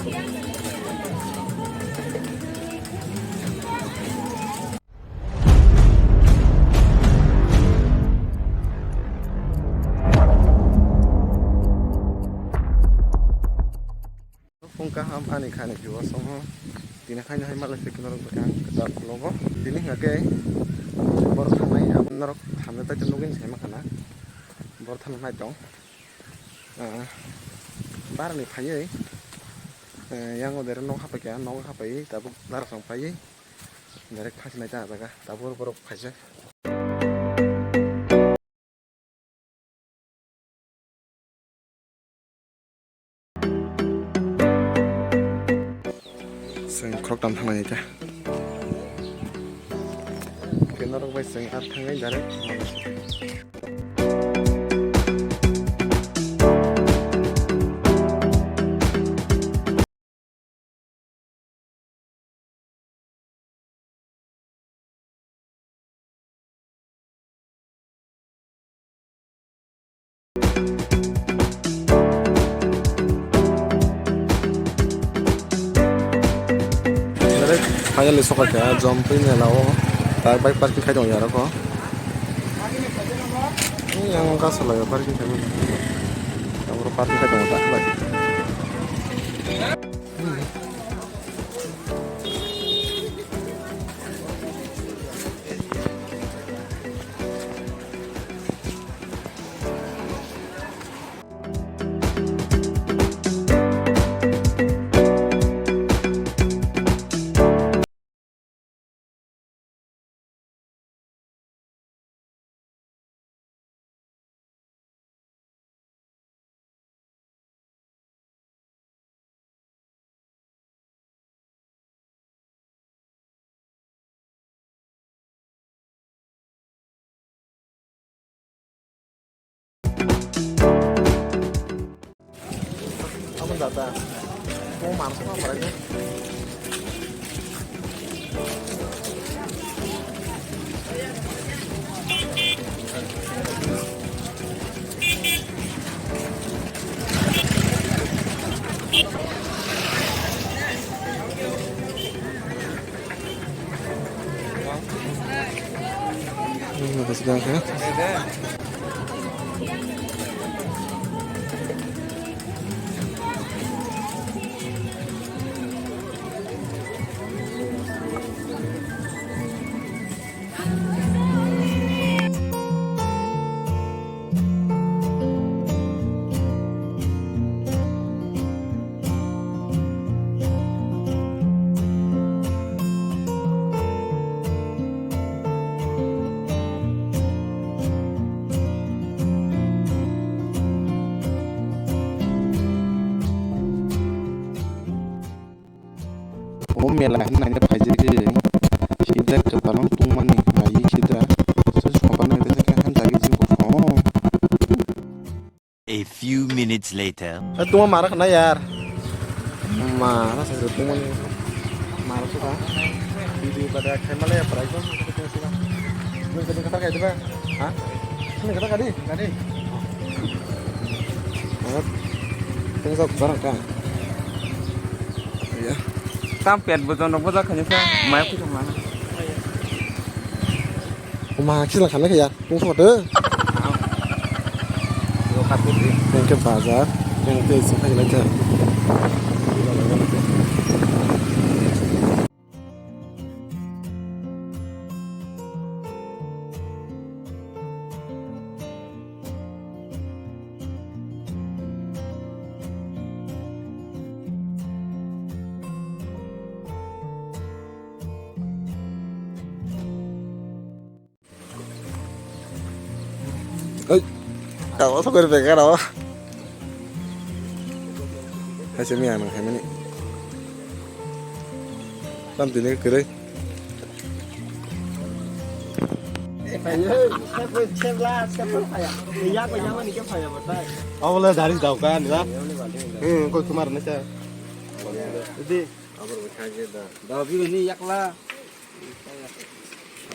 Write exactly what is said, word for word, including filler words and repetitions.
Phung kaham ani khani kibo songo. Tini khaino hai malai se kino rok ang kwtal vlogo. Tini hingke borok thangnai norok thamna tai nugwi se ma khana. Borok thangna nai tong. Ah, barani phaiwi, eh, yang o dere nok hapai kha, nok hapai tabuk lara song phaiwi direct thangsinai ta jaga tabuk borok khaisa. Chwng khoroktham thangnai ta. Khe norok bai chwng ar thangnai direct. Direct finally sokaikha Jampui mela o, tak bike parking khai tongo arokho. Yang kasalai parking khai mano. Yang parking khai tongo tak bai. Amo dada, mo mansa ma parai. O mela hwnwi naina phaijak khe, sijak kwtalno tungmani bai sida, sopan naina khe hamjagwi jikokno. A few minutes later. Eh, tungma mara khna yar. Mara sa tungmani. Mara suka. Di di pada khaimale ya parai ko. Nung kadi kata kadi ba? Ha? Nung kata kadi? Kadi. Mara. Tungsa barang ka. Iya. Tam pet bojon rok boja khani sa mai kutung mana. Uma kisa khana ya. Tungsa de. Tengke bazar, tengke isi khailai ja. Oi, kago sokori pekar o. Hai se miya nang hai mani. Tam tini kere. Awla dari daukan ya. Hmm, koi kumar na cha. Jadi. Dabi ni yakla.